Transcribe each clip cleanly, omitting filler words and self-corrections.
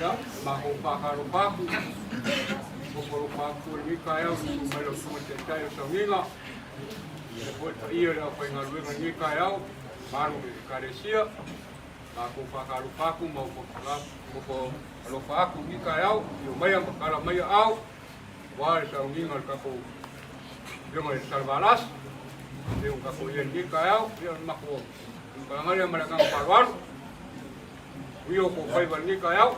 Ia, matou faatalofa atu, ofo alofa atu foi i lenei taeao i le susu mai o lau Susuga i le Taitai o le Sauniga, faapea foi le paia o le aufaigaluega i lenei taeao, le mamalu o le Ekalesia. Matou faatalofa atu ma ofo alofa atu i lenei taeao, afio maia ma tala mai aao aua le sauniga o le tatou Afioga i le Salevalasi, e pei ona tatou i ai i lenei taeao. Ia, o le matou faamatalaga lea ma le agaga faaaloalo. Manuia o outou faiva i lenei taeao.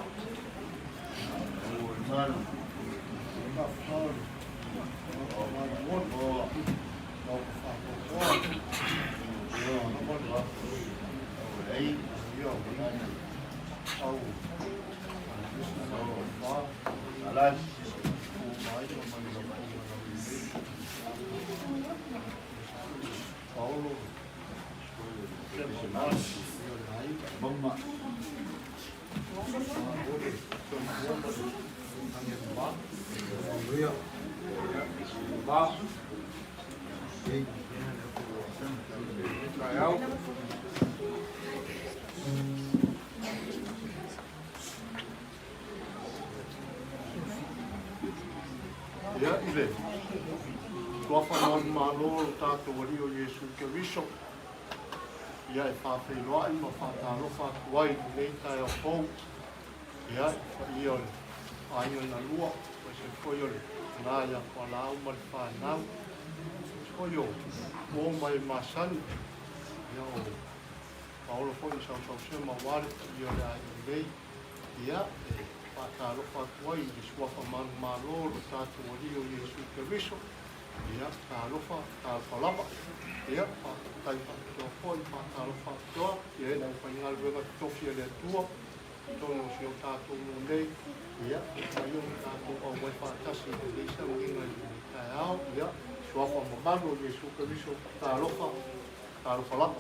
Ia, i le Suafa manumalo o lo tatou Alii o Iesu Keriso, ia e faafeiloai ma faatalofa atu ai i lenei taeao fou, ia, i le paia o le aiga na lua, aemaise foi o le tina ia Fualaau ma le fanau, aemaise foi o uo ma e masani, ia, o Paolo foi ma Sausausema aua le paia o le aiga nei, ia, e faatalofa atu ai i le Suafa manumalo o lo tatou Alii o Iesu Keriso, Ia, talofa, talofa lava. Ia, faafetai faapitoa foi, faatalofa faapitoa i le aufaigaluega totofi a le Atua i totonu o si o tatou nuu nei. Ia, ua mafai ona tatou auai faatasi i lenei sauniga i lenei taeao. Ia, suafa mamalu o Iesu Keriso, talofa, talofa lava.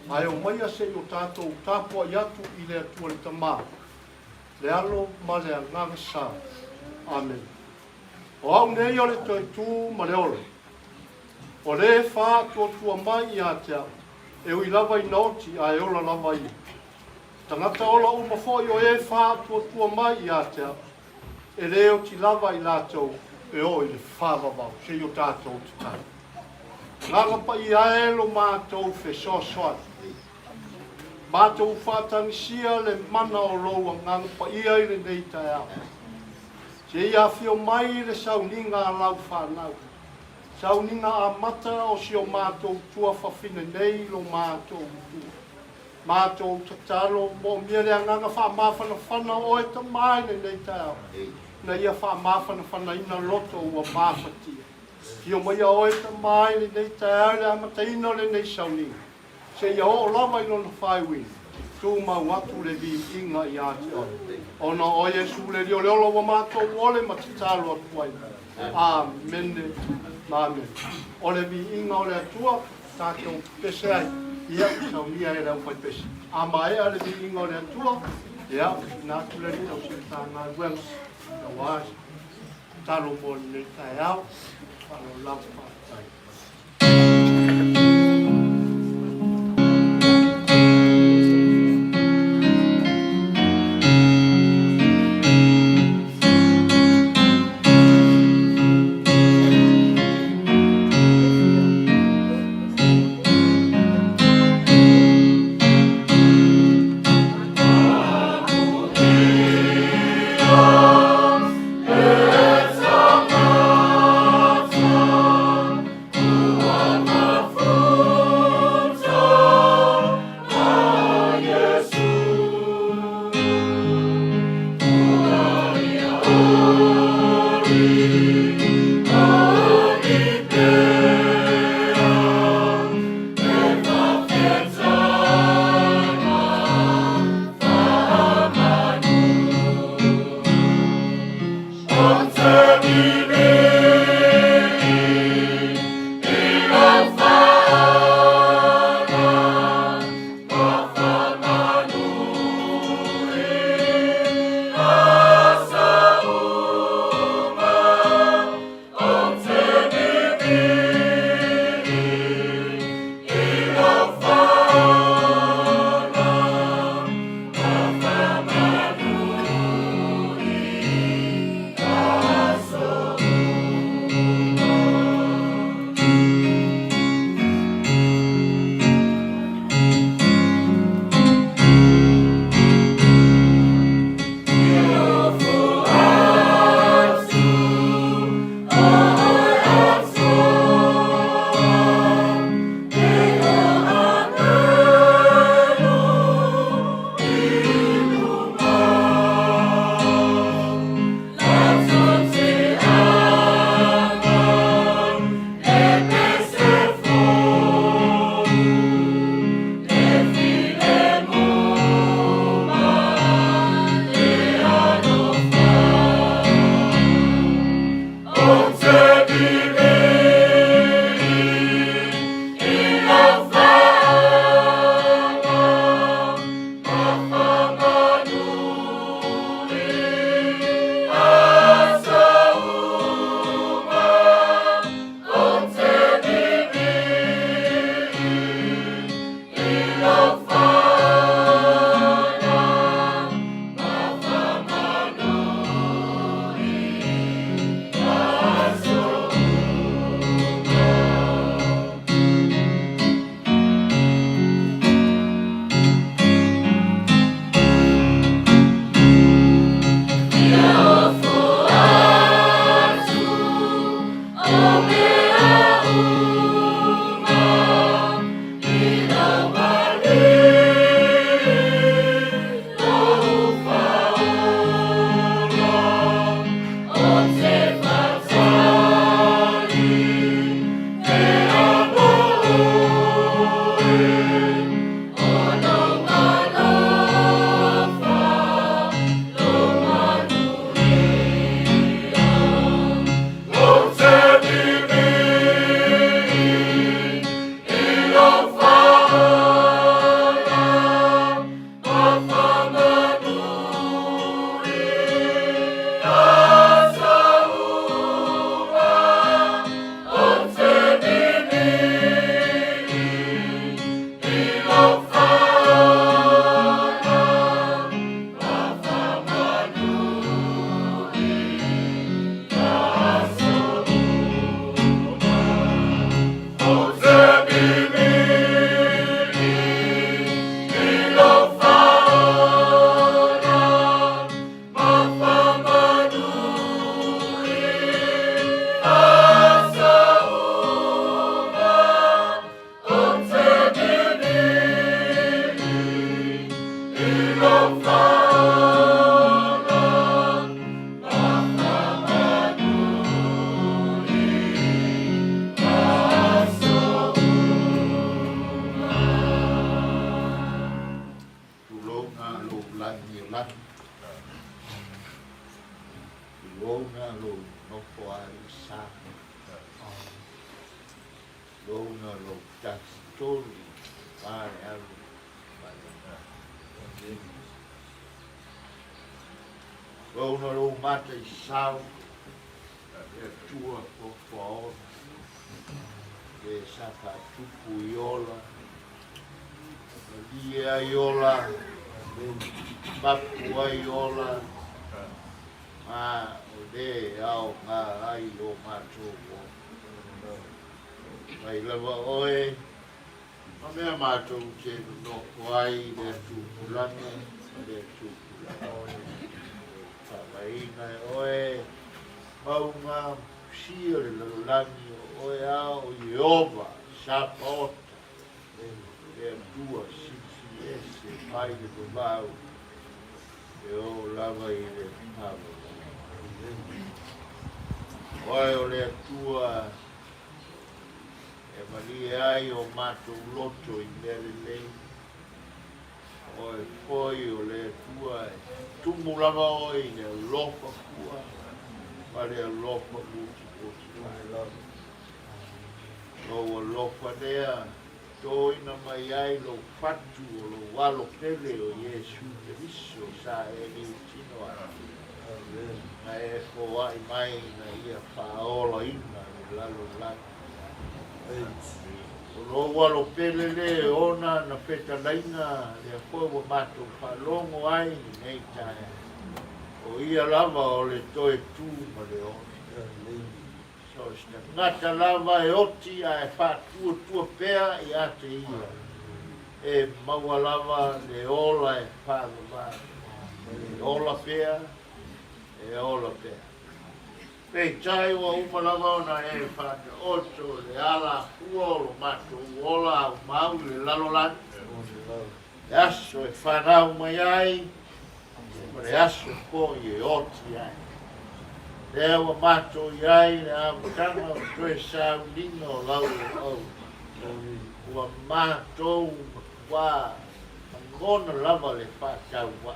Ae omaia se i o tatou tapuai atu i le Atua le Tama, le Alo ma le Agaga Sa. Amene. O au nei o le toetū ma le olo, o le e faatuatua mai ia te au, e ui lava ina oti ae ola lava ia. Tagata ola uma foi o e faatuatua mai ia te au, e le oti lava i latou e oo i le faavavau, seia o tatou tatalo. Agaga paia e lo matou fesoasoani. Matou faatagisia le mana o lou Agaga Paia i lenei taeao. Seia afio mai le sauniga a lau fanau, sauniga amata o si o matou tuafafine nei i lo matou matua. Matou tatalo, moomia le agaga faamafanafana o oe Tama i lenei taeao, ina ia faamafanafanaina loto ua mafatia. Afio maia oe Tama i lenei taeao i le amataina o lenei sauniga. Seia oo lava i lona faaiuina, tumau atu le viiga ia te oe. Ona o Iesu le Alii o le ola ua matou ole ma tatalo atu ai. Amene ma amene. O le viiga o le Atua tatou pese ai, ia saunia e le aufaipese. A maea le viiga o le Atua, ia tuuina atu le Alii tausi Matagaluega aua se tatalo mo lenei taeao. Faaaloalo lava, faafetai. Tulou lou lagi o lagi, tulouna lou nofo a alii sa, tulouna lou tafatolu Ma le Alo ma le Agaga. Tulouna lou mataisau, le Atua foafoaona, le sa faatupu i ola, malie ai ola, mapu ai ola, ma o lē aogā ai o matou ola. Mai lava oe ma mea matou te nonofo ai i lea tupulaga ma lea tupulaga. Faavaeina e oe mauga ma fusia o le lalolagi o oe a o Ieova Sapaota, le Atua Silisili Ese mai le vavau e oo lava i le faavavau. Oe o le Atua e malie ai o matou loto i mea lelei, oe foi o le Atua e tumu lava oe i le alofa fua ma le alofa mutimuti mai. Lou alofa lea toina mai ai lou fatu o lou alo pele o Iesu Keriso sa e liutino ai, na e foai mai ina ia faaolaina le lalolagi. O lou alo pele lē ona na fetalaiga lea foi ua matou faalogo ai i lenei taeao, o ia lava o le toe tu ma le ola. So o se tagata lava e oti ae faatuatua pea ia te ia, e maua lava le ola e faavavau, e ola pea, e ola pea. Peitai ua uma lava ona e faataoto le alafua o lo matou ola aumau i le lalolagi, le aso e fanau mai ai ma le aso foi e oti ai. Lea ua matou i ai i le amataga o toe sauniga o lau auauna, ua matou matuā lagona lava le faatauvaa,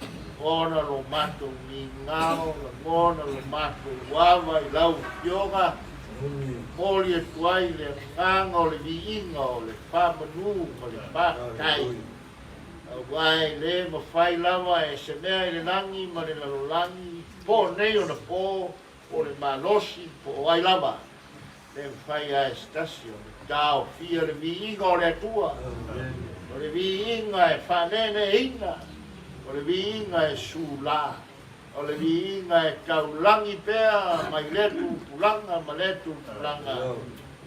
lagona lo matou migao, lagona lo matou ava i lau Afioga, momoli atu ai le agaga o le viiga o le faamanu ma le faafetai. Aua e lē mafai lava e se mea i le lagi ma le lalolagi, po o nei ona po, po o le malosi, po o ai lava, lē mafai lava e se tasi ona taofia le viiga o le Atua. O le viiga e faaneeneeina, o le viiga e sulā, o le viiga e taulagi pea mai lea tupulaga ma lea tupulaga,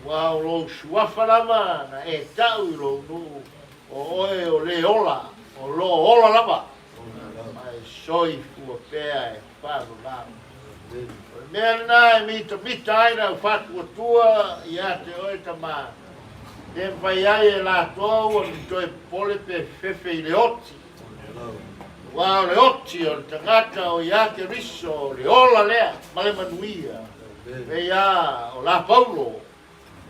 aua o lou suafa lava na e tau i lou nuu, O oe o le ola, o lo o ola lava, ma e soifua pea e faavavau. O le mea lena e mitamita ai le au faatuatua ia te oe tama, le mafai ai e latou ona toe popole pe fefe i le oti. Aua o le oti o le tagata o ia Keriso o le ola lea ma le manuia, pei lava o la Paulo.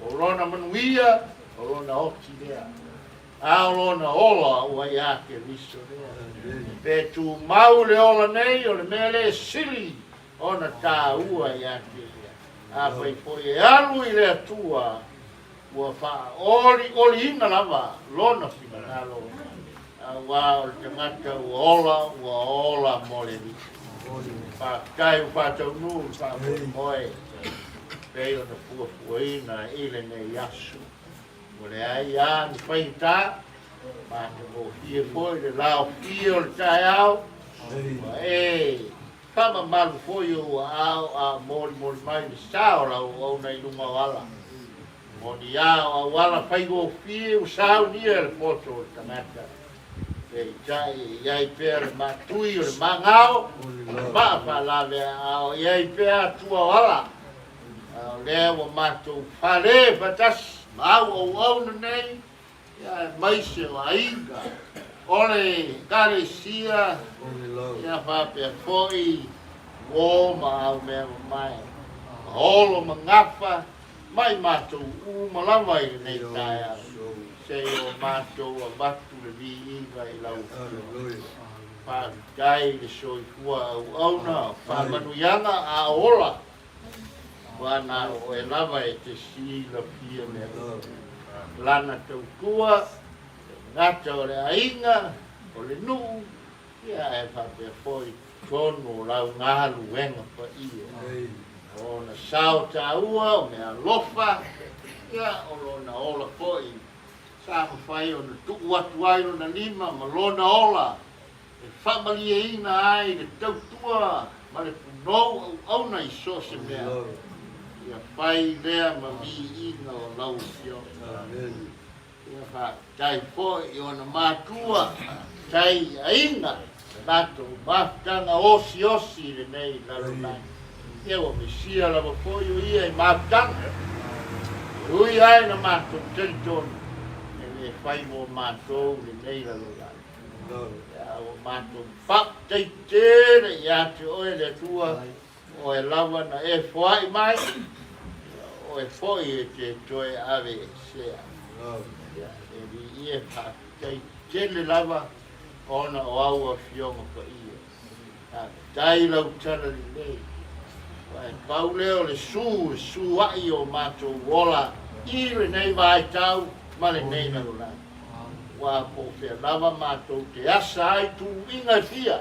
O lona manuia, o lona oti lea, a o lona ola ua iā Keriso lea. Pe tumau le ola nei, o le mea lea e sili ona tāua iā te ia. Afai foi e alu i le Atua, ua faaolioliina lava lona finagalo, aua o le tagata ua ola, ua ola mo le Alii. Faafetai ua faataunuu le faamoemoe pei ona fuafuaina i lenei aso. Ua leai lava ni faigata, matagofie foi le laofie o le taeao, ua e faamamalu foi ou aao a o molimoli mai le sa o lau auauna i luga o ala. Moni a o auala faigofie ua saunia e le poto o le tagata, peitai e i ai pea le matui o le magao ma le maa faalavea, a o i ai pea atua o ala. A o lea ua matou fale faatasi ma au auauna nei, aemaise o aiga. O le Ekalesia, ia faapea foi uō ma Aumea Mamae, ma Olo ma Gafa, ma i matou uma lava i lenei taeao, se i o matou avatu le viiga i lau Afioga. Faafetai i le soifua auauna o faamanuiaga a o ola, aua na o oe lava e te silafia mea uma. Lana tautua, le gata o le aiga, o le nuu, ia ae faapea foi totonu o lau galuega paia. O ona sao taua, o mea alofa, ia o lona ola foi sa mafai ona tuu atu ai lona lima ma lona ola e faamalieina ai le tautua ma le punou auauna i so o se mea, ia fai lea ma viiga o lau Afioga. Ia faafetai foi i ona matua, faafetai i aiga, le latou mafutaga osiosi i lenei lalolagi. Ia ua mesia lava foi o ia i mafutaga. E ui ai na matou talitonu e le fai mo matou lenei lalolagi. Ia ua matou faafetai tele ia te oe le Atua, o oe lava na e foai mai, ia o oe foi e te toe aveesea. Ia, e viia faafetai tele lava ona o au Afioga Paia. Faafetai i lau tala lelei, aua e pau lea o le su e sua'i o matou ola i lenei vaitau ma lenei lalolagi. Aua po o fea lava matou te asa ai tuuiga e fia,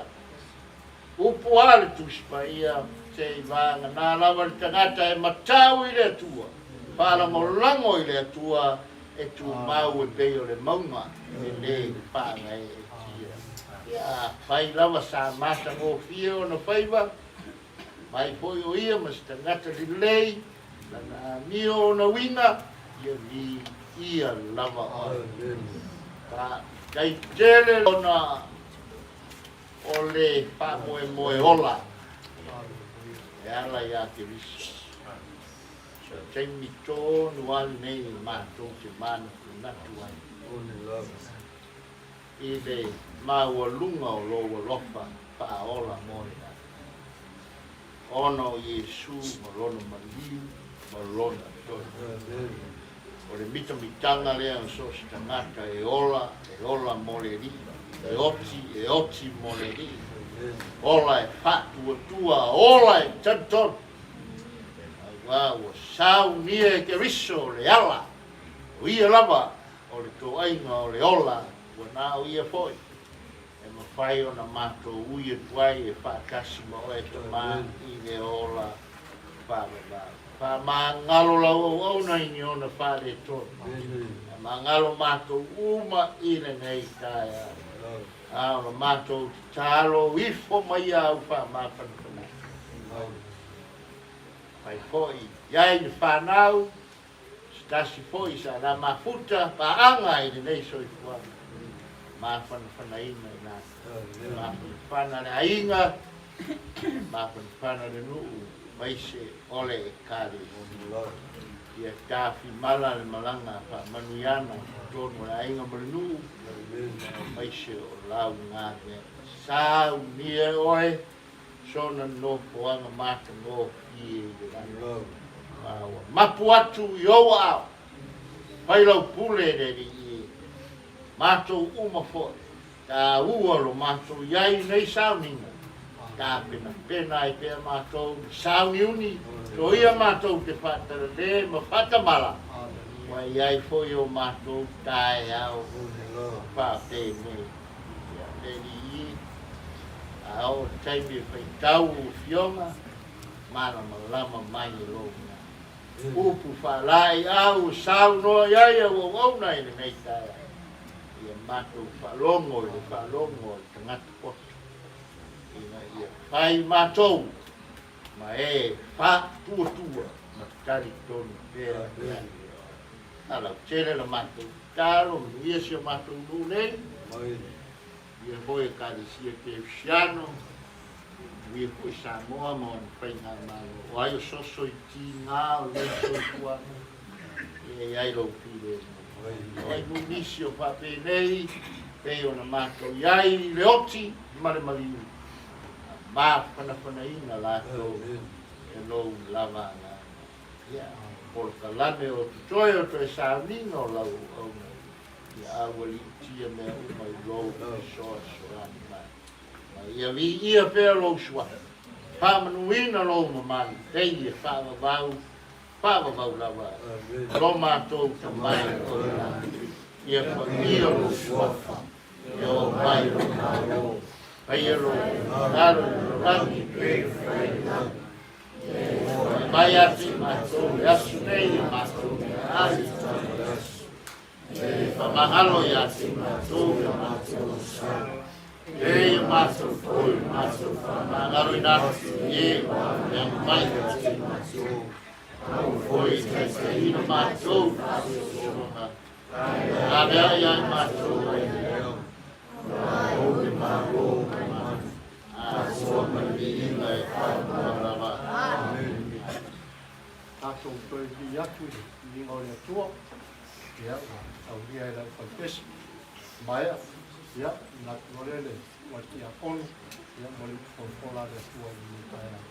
Upu a le Tusi Paia, Se i vagana lava le tagata e matau i le Atua, faalagolago i le Atua, e tumau e pei o le mauga e lē faagaeetia. Ia, afai lava sa matagofie ona faiva, mai foi o ia ma se tagata lelei, lana amio ona uiga, ia viia lava oe. Faafetai tele ona O le faamoemoe ola e ala iā Keriso. So taimi tonu a lenei e matou te manatunatu ai i le maualuga o lou alofa faaola mo le ave ona o Iesu ma lona maliu ma lona tonu. O le mitamitaga lea o so o se tagata e ola, e ola mo le Alii, e oti, e oti mo le Alii, ola e faatuatua, ola e talitonu, aua ua saunia e Keriso le ala, o Ia lava o le toaiga o le ola, ua na o Ia foi e mafai ona matou ui atu ai e faatasi ma oe Tama i le ola faavavau. Faamagalo lau auauna i ni ona faaletonu. Faamagalo matou uma i lenei taeao. A o la matou tatalo ifo mai au faamafanafanaga. Fai foi i ai le fanau Se tasi foi sa la mafuta paaga i lenei soifuaga, mafanafanaina i latou. Mafanafana le aiga, mafanafana le nuu, aemaise o le Ekalesia. Ia tafimala le malaga faamanuiana i totonu o le aiga ma le nuu, aemaise o lau galuega. Saunia e oe sona nofoaga matagofie i le lagi. Ma ua mapu atu i ou aao, fai lau pule le Alii e, matou uma foi, taua lo matou i ai i nei sauniga, tapenapena ai pea matou i sauniuni, soia matou te faatalale ma faatamala, ua i ai foi o matou taeao faapenei. Ia, le Alii e, a oo i le taimi e faitau ou afioga, malamalama mai e lou mea. Upu faalaeiau e saunoa i ai au auauna i lenei taeao, ia matou faalogo i le faalogo a le tagata poto, ina ia fai matou ma e faatuatua ma talitonu pea ia te Oe. A lautele la matou tatalo, manuia si o matou nuu nei, manuia foi Ekalesia Kerisiano, manuia foi Samoa ma ona faigamalo. O ai o soso i tiga o lenei soifuaga, ia i ai lou filemu. O ai nuu nisi o faapenei, Pei ona matou i ai i le oti ma le maliu, a mafanafanaina latou e lou lava agaga. Ia, polokalame o totoe o toe sauniga o lau auauna, ia aualiitia mea uma i lou fesoasoani mai. Ma ia viia pea lou suafa, faamanuina lou mamalu, pei e faavavau, faavavau lava lo matou tamai o le lagi. Ia paia lou suafa, ia oo mai lou Malo, faia lou finagalo i le lagi e pei ona fai i le lagi. Ia mai ia te matou le aso nei e matou meaai e tau le aso. E faamagalo ia te matou le matou sa. E ia matou foi le matou faamagaloina atu i e ua ave mai ia te matou. Aua foi e taitaiina matou i faasoasoaga. Ave ai ia matou ai le ao. Ou le Malo ma Asoa ma le viiga e faamoa lava. Amene. Tatou toe vii atu i le viiga o le Atua. Ia, ua taulia e le aufaipese. Maea, ia, manatu loa lea le ua le tiakono, ia, mo le upu folafola a le Atua i lenei taeao.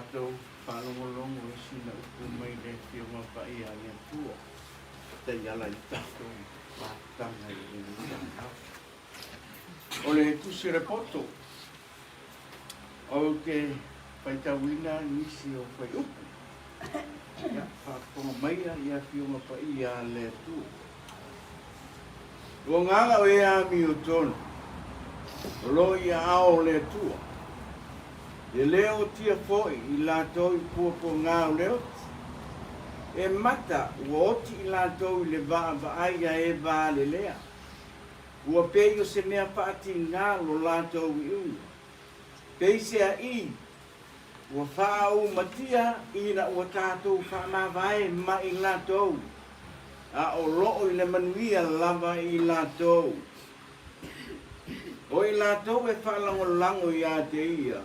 tatou faalogologo i sina upu mai le Afioga Paia a le Atua e taiala i tatou mafutaga i lenei taeao. O le Tusi o le Poto, ou te faitauina nisi o fuaiupu. Ia, faafofoga maia i Afioga Paia a le Atua. Ua gaga o e amiotonu, o lo o i aao o le Atua, e le otia foi i latou i puapuaga o le oti, e mata ua oti i latou i le vaavaai a e valelea, ua pei o se mea faatiga lo latou iuga. Peiseai, ua faaaumatia ina ua tatou faamavae ma i latou, a o loo i le manuia lava i latou. O i latou e faalagolago iā te ia,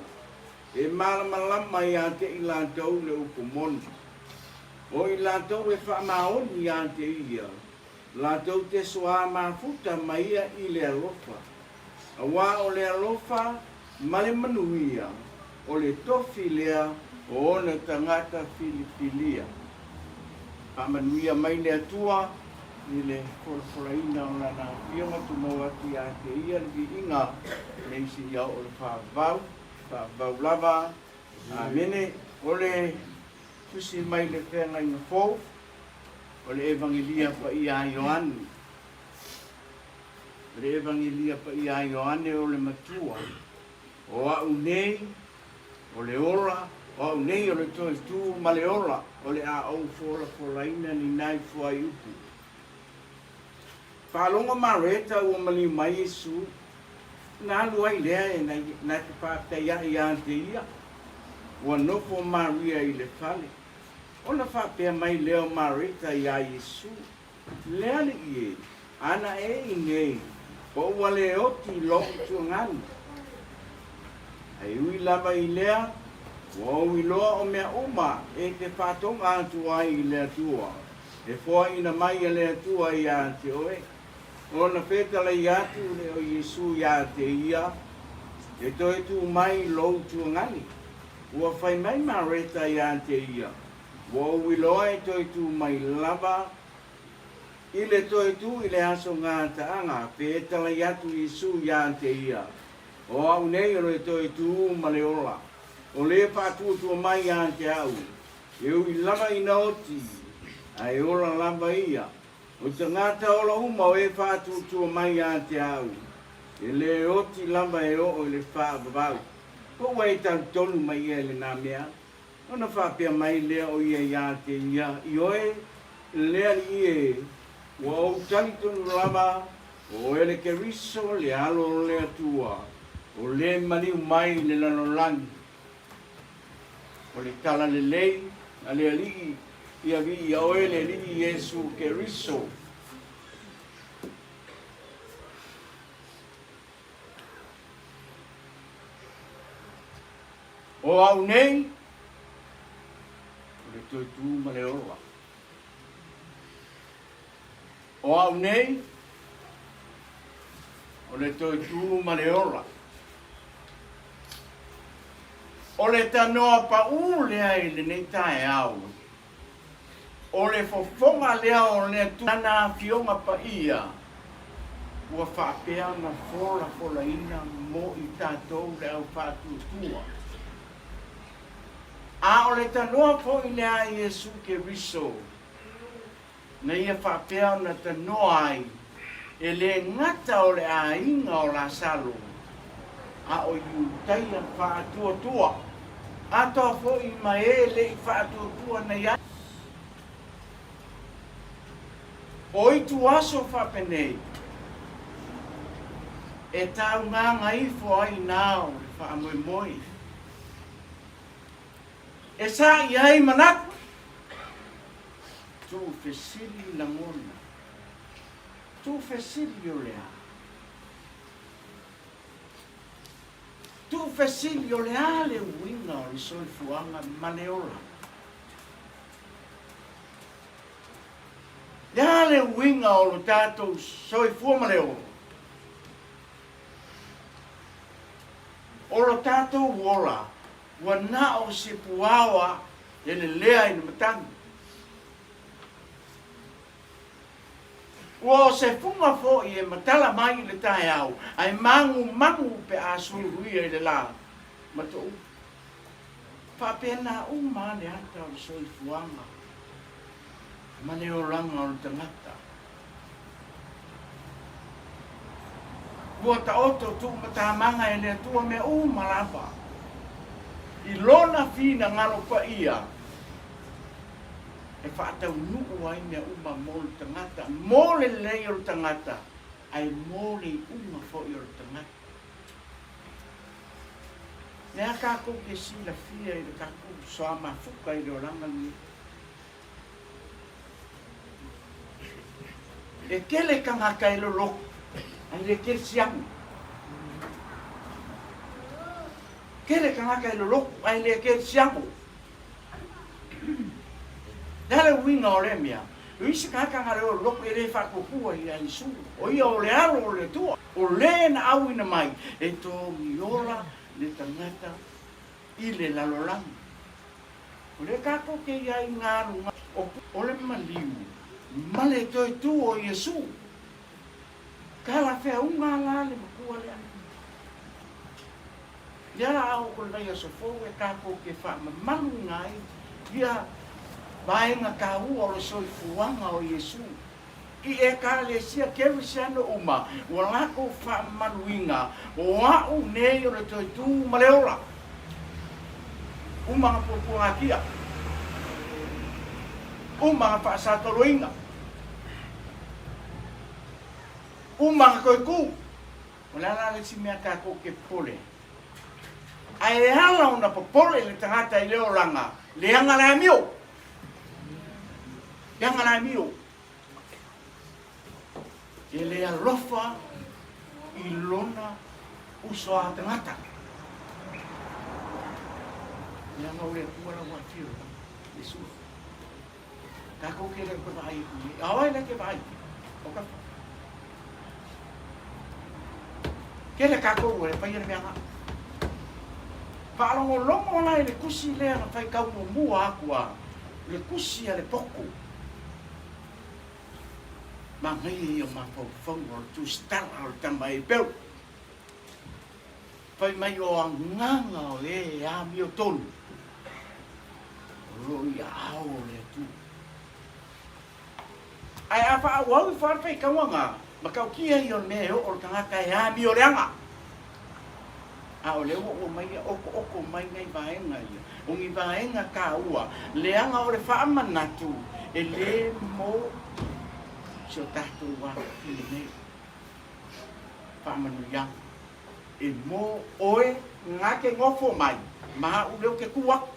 e malamalama iā te i latou le upu moni. O i latou e faamaoni iā te ia, latou te soā mafuta ma ia i le alofa. Auā o le alofa ma le manuia o le tofi lea o ona tagata filifilia. Faamanuia mai le Atua i le folafolaina o Lana Afioga tumau atu ia te Ia le viiga nei seia oo le faavavau, faavavau lava. Amene. O le tusi mai le Feagaiga Fou o le Evagelia Paia a Ioane. O le Evagelia Paia a Ioane o le Matua, o a'u nei o le ola, o a'u nei o le toe tū ma le ola, o le a ou folafolaina ni nai fuaiupu. Faalogo Mareta ua maliu mai Iesu, ona alu ai lea e na te faafetai aʻe ia te ia. Ua nofo Maria i le fale. Ona faapea mai lea o Mareta iā Iesu, Le Alii e, ana e i nei, po ua le oti lou tuagani. Ae ui lava i lea, ua ou iloa o mea uma e te faatoga atu ai i le Atua, e foaina mai e le Atua iā te oe. Ona fetalai atu le o Iesu iā te ia, E toe tū mai lou tuagani. Ua fai mai Mareta iā te ia, Ua ou iloa e toe tū mai lava i le toe tū i le aso gataaga, fetalai atu Iesu iā te ia, O au nei o le toe tū ma le ola, o le faatuatua mai iā te au, e ui lava ina oti, a e ola lava ia. O tagata ola uma o e faatuatua mai iā te au, e le oti lava e oo i le faavavau. Po ua e talitonu mai ia i lenā mea? Ona faapea mai lea o ia iā te ia, Ioe, le Alii e, ua ou talitonu lava, o oe le Keriso, le Alo o le Atua, o le maliu mai i le lalolagi. O le tala lelei a le Alii ia viia oe le Alii Iesu Keriso. O au nei, o le toe tū ma le ola. O au nei, o le toe tū ma le ola. O le tanoa paʻū lea i lenei taeao, o le fofoga lea o le Lana Afioga Paia ua faapea ona folafolaina mo i tatou le au faatuatua. A o le tanoa foi lea a Iesu Keriso, na ia faapea ona tanoa ai, e le gata o le aiga o Lasalo, a o Iutaia faatuatua, atoa foi ma e le i faatuatua na i ai. O ituaso faapenei, e taugaga ifo ai nā o le faamoemoe, e saʻi ai manatu, tuufesili lagona, tuufesili o le a? Tuufesili o le a le uiga o le soifuaga ma le ola? Le a le uiga o lo tatou soifua ma le ola? O lo tatou ola. Ua na o se puaoa e lelea i le matagi. Ua o se fuga foi e matala mai i le taeao, ae magumagu pe a suluia i le la ma toʻu. Faapena uma le ata o le soifuaga ma le olaga o le tagata. Ua taoto tuumatamaga e le Atua mea uma lava i Lona finagalo paia e faataunuu ai mea uma mo le tagata, mo le lelei o le tagata, ae mo le iuga foi o le tagata. Mea tatou te silafia i le tatou soa mafuta i le olaga lenei. E tele tagata e lolotu, ae le tele siamu. Tele tagata e lolotu, ae le tele siamu. Le a le uiga o lea mea? O isi tagata na o lolotu e le faatuatua ia Iesu, o ia o le Alo o le Atua, o le na auina mai e togiola le tagata i le lalolagi. O lea tatou te i ai i galuga o le maliu ma le toe tu o Iesu. Talafeauga la le matua lea. Lea la a oo ko le vaiaso fou e tatou te faamamaluina ai ia vaega taua o le soifuaga o Iesu i Ekalesia Kerisiano uma ua latou faamamaluina o a'u nei o le toe tu ma le ola. Uma na puapuagatia. Uma na faasatoloina. Uma na toe tu. O le a la le isi mea tatou te popole ai? Ae e ala ona popole le tagata i le olaga, leaga le amio. Leaga le amio. E le alofa i lona uso a tagata. Leaga o le Atua la ua afio i Iesu. Tatou ke le koe vaai aku nei. A oe le ke vaai. O ka Kele tatou ua le faia le mea nga. Faalogologo la i le tusi lea na faitau muamua atu a le tusi a le poto. Manaia ia o mafaufauga o le tusitala o le tama Eperu. Fai mai o agaga o e e amiotonu o lo o i aao o le Atua. Ae a faaauau ifo lava le faitauga na, matautia ia o le mea e oo le tagata e amioleaga. A o lea ua ou aumaia okooko mai nai vaega ia, o ni vaega taua, leaga o le faamanatu e le mo si o tatou afafine nei. Faamanuiaga e mo oe na te nofo mai ma a'u lea ou te tu atu.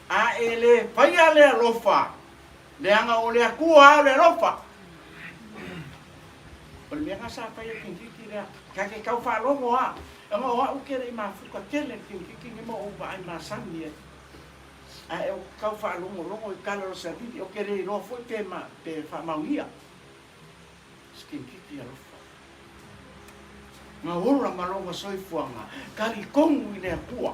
A e le faia le alofa, leaga o le Atua a o le alofa. O le mea na sa faia kingiki lea, ta te tau faalogo a, ona o a'u ke le i mafuta tele le kingiki ni ma ou vaai masani ai. Ae ou te tau faalogologo i tala o Savili, ou te le iloa foi pe ma, pe faamaonia. Se kingiki alofa. Na ola ma lona soifuaga, talitonu i le Atua.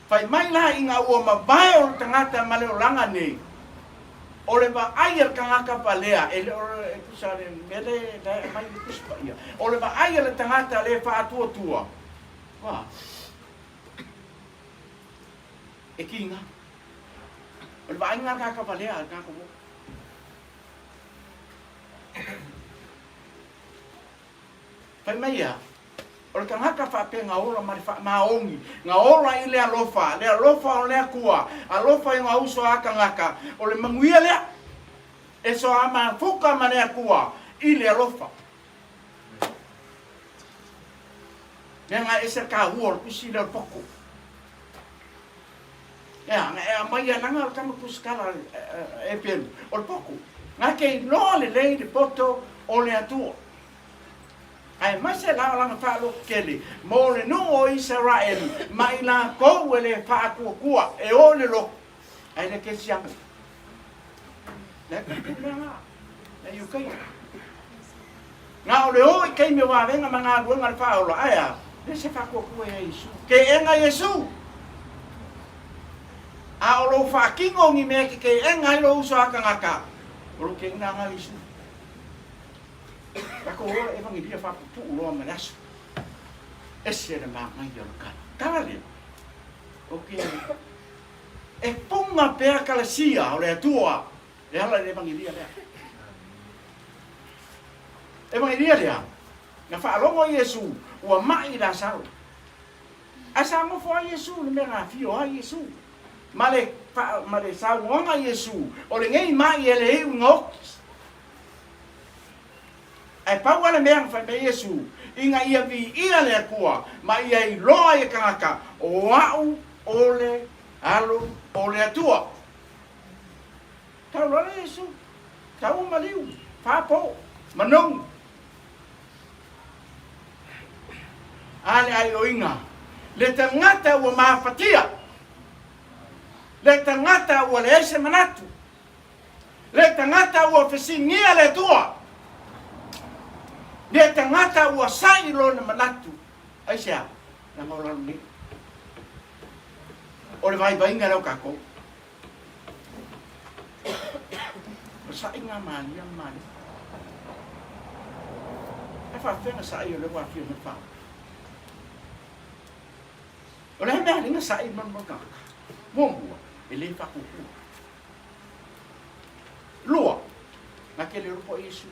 Fai mai la ina ua mavae o le tagata ma le olaga nei, o le vaai a le tagata valea, e le o e tusa le mea le la e aumai i le Tusi Paia, o le vaai a le tagata le faatuatua, ua, e kiga. O le vaaiga a le tagata valea a le tagata uo. Fai mai ia, o le tagata faapea na ola ma le faamaoni, na ola i le alofa, le alofa o le Atua, alofa i na uso a tagata, o le manuia lea, e soamafuka ma le Atua i le alofa. Mea na ese taua o le tusi lea o le poto. Ea, na e aumaia laga o le tama tusitala e pelu, o le poto. Na te iloa lelei le poto o le Atua. Aemaise la o lana faalototele mo le nuu o Isaraelu ma i latou e le faatuatua e o i le lotu, ae le kerisiano. Le tatou mea la, le Iukaia. Na o le o i taimi o vavega ma galuega le faaola, ae a? Le se faakuakua ia Iesu. Ke'ega Iesu! A o lou faakino ni mea e te ke'ega ai lou uso a tagata, o lou ke'ega aga Iesu. Tatou ola evangelia faapupuu loa ma le aso. Ese le manaia o le tala. Tala lea, ou te e puga pea kalasia o le Atua e ala i le evangelia lea. Evangelia lea, na faalogo Iesu ua ma'i Lasaro. Ae sa nofo ai Iesu i le mea na afio ai Iesu. Ma le, ma le saunoaga a Iesu, o lenei ma'i e le iu ina oti. Ae pau lava le mea na fai mai Iesu, ina ia viia le Atua ma ia iloa i e tagata, o a'u o le Alo o le Atua. Tau loa le Iesu, tau o maliu, faapo, manogi. A le aioiga, le tagata ua mafatia, le tagata ua leai se manatu, Le tagata ua fesigia le Atua. Le tagata ua sa'i lona manatu. Aisea? Leaga o lalo nei. O le vaivaiga lea o tatou. O le sa'iga malia ma malia. Ae faafefea na sa'i o lea ua afio mai le faaola? O le a mea alii na sa'i ma le tagata? Muamua, e le faakuakua. Lua, na kele olopo Iesu.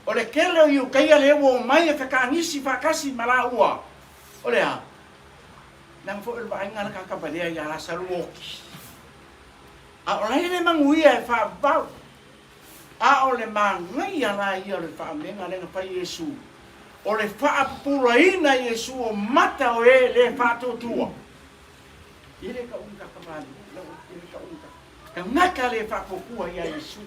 O le kele o Iukaia lea ua omai e fekaanisi faatasi ma laua, o le a? Leaga foi o le vaaiga a le tagata valea ia Lasalo ua oti. A o lai le manuia e faavavau. A o le manaia la ia o le faamega lea na fai Iesu, o le faapupulaina Iesu o mata o e le faatuatua. E le tau ka kamali, lau e le tau ka. Tagata le faatuatua ia Iesu.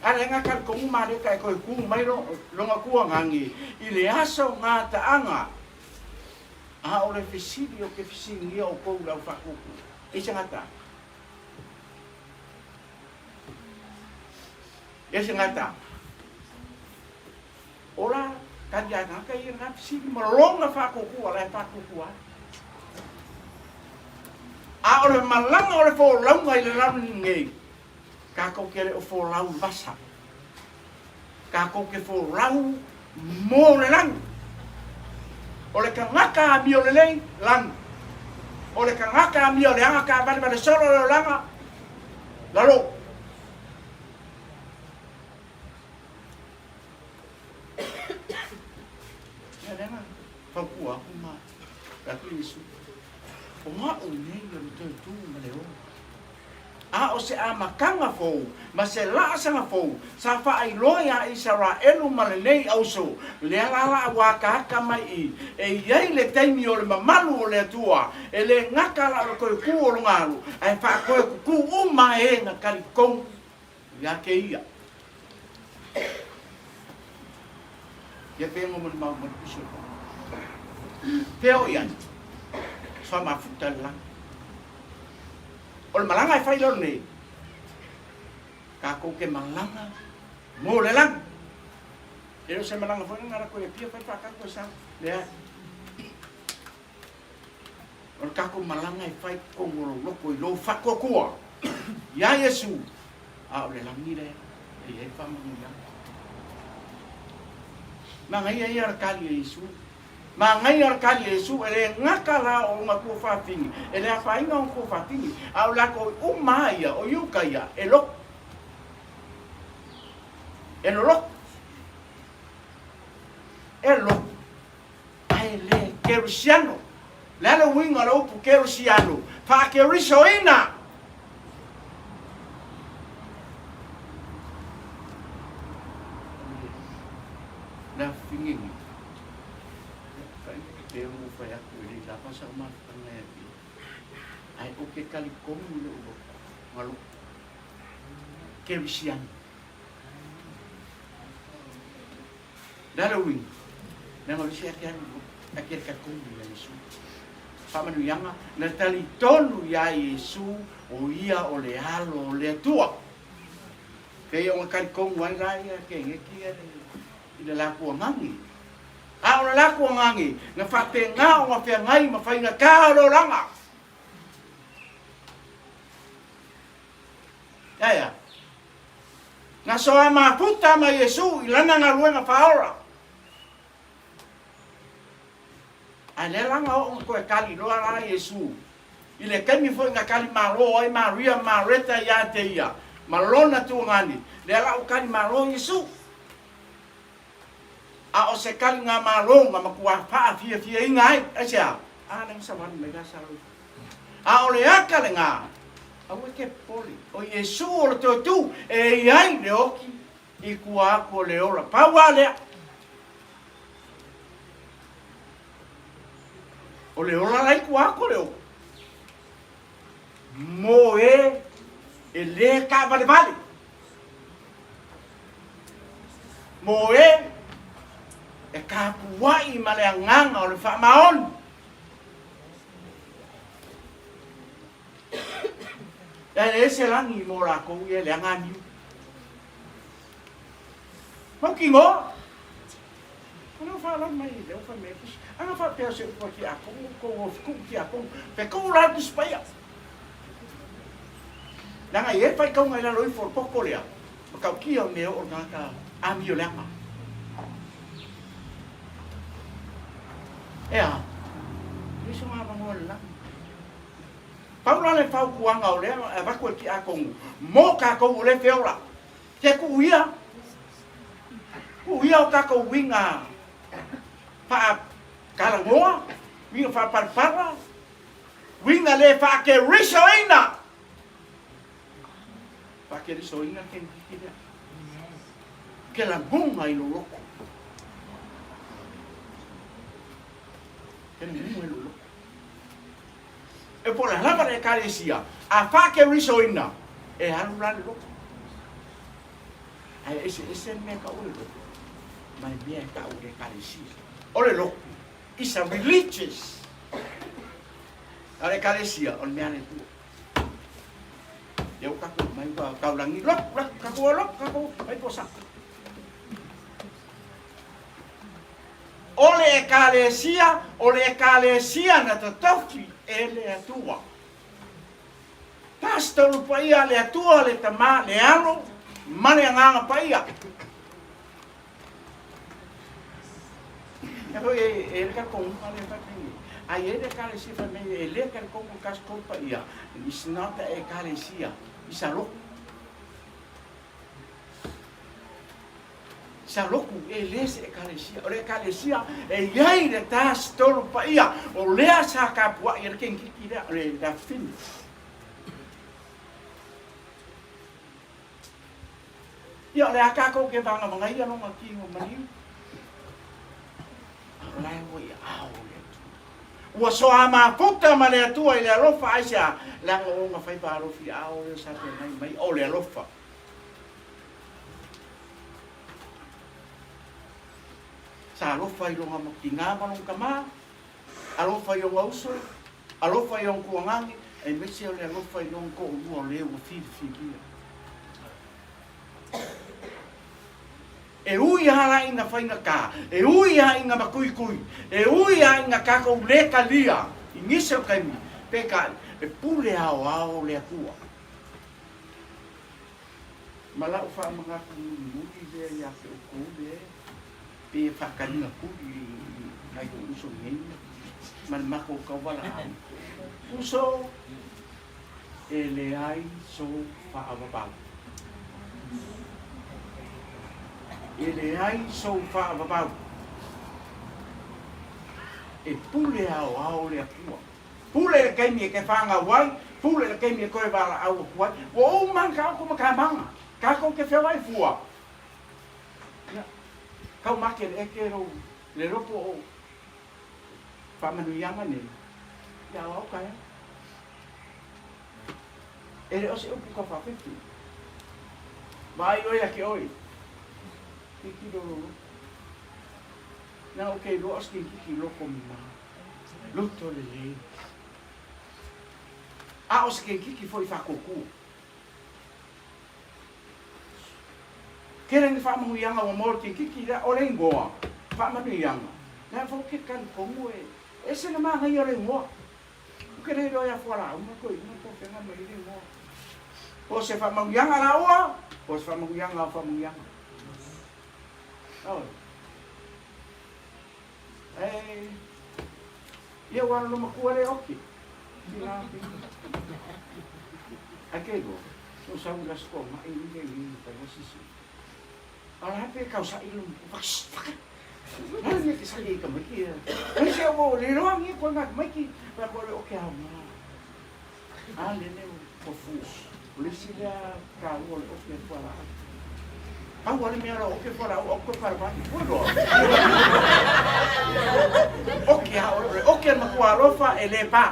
A le nga talitonu ma le ka e toe ku mai lo, longa tuagagi i le aso gataaga, a o le fesili o ke fesiligia outou i lau faatuatua. E se gata? E se gata? Ola tali a gata ia na fesili ma lona faatuatua la e faatuatua ai. A o le malaga o le folauga i le lalolagi nei, tatou te le o folau i vasa. Tatou te folau mo le lagi. O le tagata amio lelei, lagi. O le tagata amio leaga taavalevale solo le olaga, lalo. Ia lea na fautua aku ma le atu Iesu, O a'u nei o le toe tu ma le ola. A o se amataga fou ma se laasaga fou sa faailoa iā Isaraelu ma lenei auso, lea la la ua akaaka mai i e i ai le taimi o le mamalu o le Atua, e le gata la o le toe tu o lona alu, ae faatoe kukū uma e na talitonu Ia te ia. Ia pe ngo mani mau mani piso. Pea o iai. Soa mafuta le lagi. O le malaga e fai lalo nei. Tatou ke malaga mo le lagi. E le o se malaga foi na lako e pia fai whaakako e sa. Leai. O le tatou malaga e fai totonu o lou loto i lou faatuatua iā Iesu, a o le lagi lea e i ai le faamanuiaga. Manaia ia o le tali a Iesu. Manaia o le tali a Iesu, e le gata la o ona tuafafine, e le afaina ona tuafafine, a o latou uma lava ia, o Iuta ia, e loto. E loloto. E loto. Ae le kerisiano. Le a le uiga o le upu kerisiano? Faakerisoina! Le afifigigi. Pe o fai atu e le lava sa mafutaga e ati. Ae o ke talitonu le ulo ma lo kerisiano. Le a le uiga? Leaga o le isi ake alu ake le talitonu ia Iesu. Faamanuiaga, na talitonu ia Iesu o ia o le Alo o le Atua. Pei ona talitonu ai la ia Keneti ia i le latou agagi. A o le latou agaga na faapena ona feagai ma faigata o le olaga. Ae a? Na soa mafuta ma Iesu i lana galuega faaola. Ae lea la na oo na toe kali loa la Iesu i le taimi foi na kali malo ai Maria ma Mareta ia te ia ma lona tuagani, lea la ua kali malo Iesu. A o se kaliga malo na matua faafiafiaina ai, aisea? A lea na savali mai Lasalo i fafo. A o le aka lena, aua e te popole, o Iesu o le toe tu e i ai le oti i tua atu o le ola. Pau lava lea. O le ola la i tua atu o le oti. Mo e e lē taavalevale. Mo e e tapuai ma le agaga o le faamaoni. E leai se lagi mo lakou ia e leaga aniu. Mautinoa. O lea ua faalala mai, lea ua fai mai e Tusi. Ana faapea o se upu a Tiakono, tou o fetuu Tiakono, fetuu la le Tusi Paia. Leaga e i ai le faitauga i lalo ifo o le poto lea, matautia o le mea e oo i le tagata amio leaga. E a? E leai sona avanoa i le lagi. Pau la le fautuaga o lea e avatu e le Tiakono mo tatou o lea e feola. Te tuu ia, tuu ia o tatou uiga faatalanoa, uiga faapalapala, uiga le faakerisoina. Faakerisoina le kenekiki lea. Ke lagona i lou loto. Ke lagona i lou loto. E po o le a lava le Ekalesia, a faakerisoina, e alu la le loto. Ae eseese le mea e tau o le loto ma le mea e tau o le Ekalesia. O le loto is a religious. A o le Ekalesia, o le mea a le Atua. Lea ua tatou omai ua taulagi, lotu, lotu, tatou o lotu, tatou o, mai po sa. O le Ekalesia, o le Ekalesia na totofi e le Atua. Pastor Paia a le Atua, le Tama, le Alo, ma le Agaga Paia. E hoi e, e le talitonu le fai mai. Ai e le Ekalesia fai mai e le talitonu le Pastor Paia. It's not a Ekalesia, it's a lotu. Sa lotu e le se Ekalesia. O le Ekalesia e i ai le Tasitolu Paia, o lea sa tapuai e le kenikiki lea, o le afafine. Ia, o le a kākou ke vagavagaia lona tino maliu. A o lae ua i aao o le Atua. Ua soa mafuta ma le Atua i le alofa, aisea? Leaga o ona faiva alofi ao lea sa feagai mai, o le alofa. Sa alofa i lona tinā ma lona tamā, alofa i ona uso, alofa i ona tuagane, aemaise o le alofa i lona toalua o le ua filifilia. E ui lava la ina faigata, e ui lava ina matuitui, e ui lava ina tatou le talia i nisi o taimi, peitai, e pule aoao le Atua. Ma lau faamanatu mulimuli lea ia te outou lea pei e faataliga tuli i nai ou uso nei ma le matou tauvalaau. Uso, e leai sou faavavau. E leai sou faavavau. E pule aoao le Atua. Pule le taimi e te whanau ai, pule le taimi e toe walaau atu ai. Ua uma ona taoto ma ta maga, tatou te feoai fua. Ia, tau make le eke lou, le loto o faamanuiaga nei, ia aoao taeao. E le o se upu taufaafefe. Vaai oe ia te oe, tilotilo lou loto. Leaga ou te iloa o se keikiki loko mama. Loto lelei. A o se keikiki foi faakoukou. Tele ni faamanuiaga ua maua i le keikiki lea, o le igoa, faamanuiaga. Lea foi ou te talitonu e ese le manaia o le igoa. Ou te le iloa ia fualaau ma toeaina po o fea na aumai ai le igoa. Po o se faamanuiaga laua, po o se faamanuiaga o faamanuiaga. Oi. Ae, ia ua lolo matua le oki. Ae ke iloa, so sau i le aso toamai i le i le sisi. A o le a pe tausa'i lou matua, shh, faka! O le a le mea e te sa'i ai i tamaiti ia? Ai se ua le iloa ni koe na tamaiti, fai atu o le oke aoga. A lele ua fua. O le isi lea taua o le oke fualaau. Pau lava le mea o le oke fualaau, aua toe palavani. Ua iloa? Oke lava oe, o le oke a le matua alofa e le pa.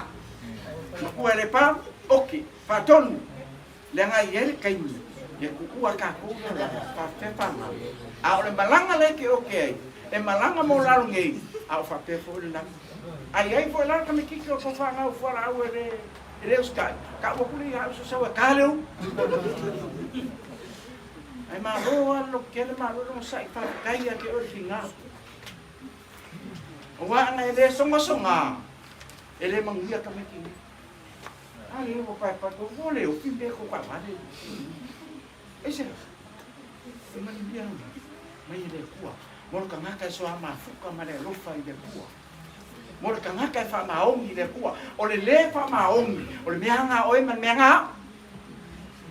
Matua e le pa, oke, faatonu. Leaga e i ai le taimi e tuua tatou ia lava faapea fanau, a o le malaga lea e te oke ai, e malaga mo lalo nei, a o faapea foi le lagi. A i ai foi la le tamaititi o tou fanau fualaau e le e le usitai, tau atu lea ia au sasau e ta le ulu. Ae malo lava le lototele, malo le onosai, faafetai ia te oe le tiga. Aua ana e le sogasoga, e le manuia tamaiti nei. A lea ua paepae ua ua le ofi mea kou taavale. Aisea? E manuia mai e le Atua mo le tagata e soamafuta ma le alofa i le Atua. Mo le tagata e faamaoni i le Atua. O le lē faamaoni, o le mea aga a oe ma le mea aga a au.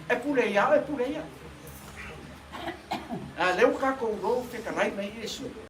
E pule ia oe, e pule ia. A lea ua tatou iloa ua fetalai mai Iesu.